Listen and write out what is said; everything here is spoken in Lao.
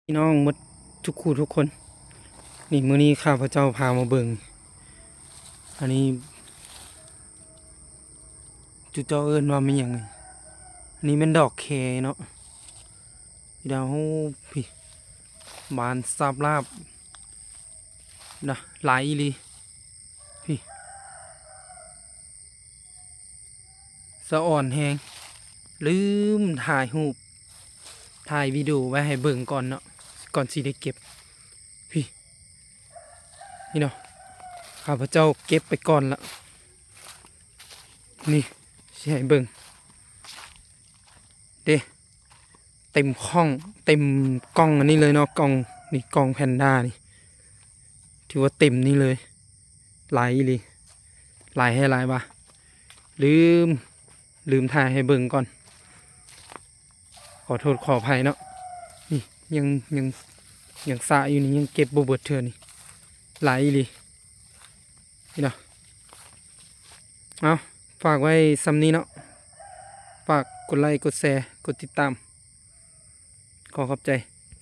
ພີ່ນ້ອງໝົດທຸກຄູ່ທຸກຄົນ ນີ້ ມື້ນີ້ຂ້າພະເຈົ້າພາມາເບິ່ງ ອັນນີ້ ຈຸເຈົ້າເອີ້ນວ່າແມ່ນຫຍັງ? ອັນນີ້ແມ່ນດອກແຄເນາະ ດາວ ໂອ້ ພີ້ ບານສາບລາບນະ ຫຼາຍອີ່ຫຼີ ພີ້. ສະອອນແຮງ ລືມຖ່າຍຮູບ ຖ່າຍວິດີໂອໄວ້ໃຫ້ເບິ່ງກ່ອນເນາະ ກ່ອນຊິໄດ້ເກັບ ພີ້ ນີ້ເນາະ ຂ້າພະເຈົ້າເກັບໄປກ່ອນລະ ນີ້ ຊິໃຫ້ເບິ່ງເດ້. ເຕັມຂ້ອງ ເຕັມກ່ອງອັນນີ້ເລີຍເນາະ ກ່ອງນີ້ ກ່ອງແພນດ້ານີ້ ຖືວ່າເຕັມນີ້ເລີຍ ຫຼາຍອີ່ຫຼີ ຫຼາຍແທ້ຫຼາຍວ່າ ລືມ ລືມຖ່າຍໃຫ້ເບິ່ງກ່ອນ ຂໍໂທດຂໍອະໄພເນາະ ນີ້ ຍັງ ຍັງ ຍັງສະຢູ່ນີ້ ຍັງເກັບບໍ່ເບິດເທື່ອນີ້ ຫຼາຍອີ່ຫຼີ ນີ້ເນາະ ເອົາ ຝາກໄວ້ສ່ຳນີ້ເນາະ ຝາກກົດໄລ ກົດແຊ ກົດຕິດຕາມ ຂໍຂອບໃຈ.